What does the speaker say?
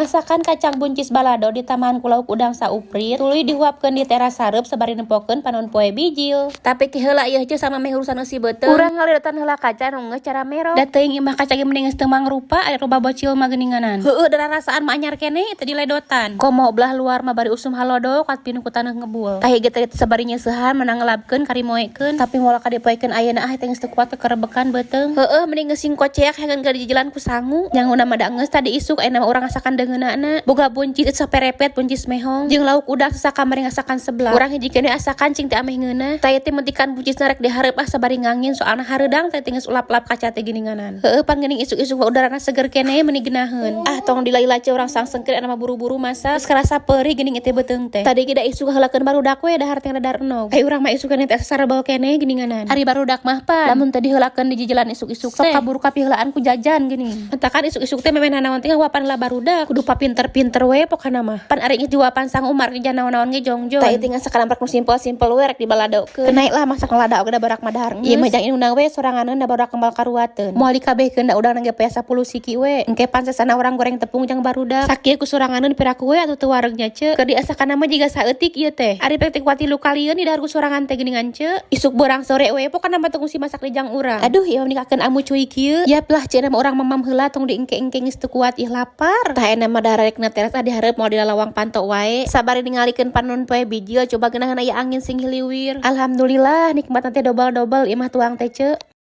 Ngasakan kacang buncis balado ditambahan ku lauk udang sauprit, tuluy dihuapkeun di teras hareup sabari nempokeun panon poe bijil. Tapi ke heula ieu, ce, sama meh urusan eusi beuteung. Urang ngalidotan heula kaca nu geus cara merok. Da teuing imah kaca ge mending geus teu mangrupa, aya loba bocil mah geuninganan. Heueuh, da rasaan mah anyar keneh teu diledotan. Komo belah luar mah bari usum halodo kat pinuh ku taneuh ngebul. Tahi ge tadi sabari nyeusehan menang ngelapkeun karimoekeun, tapi moal ka dipoekeun ayeuna, ah, teh geus teu kuat kekerebekan beuteung. Heueuh, mending geus sing koceak hayang ge dijalan ku sangu. Nyanguna mah da geus tadi isuk, ayeuna mah urang ngasakan deungeunana. Boga buncis saperepet, buncis mehong jeung lauk udang sakamari ngasakan sebelah. Urang hiji keneh asakan cing teh ameh ngeunah. Tah teh mentikan buncisna rek dihareup, ah, sabari ngangin, soalna hareudang teh geus ulap-lap kaca teh geuninganan. Heueuh, pan geuning isuk-isuk mah udarana seger keneh, meuni geunaheun. Ah, tong dilila, ce, urang sangsengkeun mah buru-buru masak. Geus karasa peurih geuning teh beuteung teh. Tadi ge da isuk heulakeun barudak we dahar teh radar enog. Ai urang mah isuk teh sarebel keneh geuninganan. Ari barudak mah pan lamun teh diheulakeun di jalan isuk-isuk teh sok kaburu kapiheulaan ku jajan geuning. Matakan isuk-isuk teh memeh naon teh ngahuapan lah barudak. Kudu papinter-pinter we pokana mah. Pan ari geus dihuapan sang Umar ge naon-naon ge jongjon. Tah ieu ngasakan amprek nu simpel-simpel we rek dibaladokeun. Kenaik lah masak lada oge da barak mah dahar geus. Ieu mah jang indungna we soranganeun, da barudak kembal karuateun. Moal dikabehkeun, da udang ge pea 10 siki we. Engke pan sesana urang goreng tepung jang barudak. Sakieu ku soranganeun piraku we atuh teu wareg nya, ce. Keur diasakan mah jiga saeutik ieu teh. Ari pek teh kuat tilu kalieun di dahar ku sorangan teh geuningan, ce. Isuk borang sore we pokona mah teu kungsi masak di jang urang. Aduh, ieu nikakeun amu cuy kieu. Yap lah, ce, mah urang mamam heula, tong diengke-engke, geus teu kuat ih, lapar. Tah enak mah darek na teras di hareup moal di lalawang panto wae. Sabari ningalikeun panon poe bijil, coba geunaheun aya angin sing hiliwir. Alhamdulillah, nikmat teh dobel-dobel ieu mah tuang teh, ce.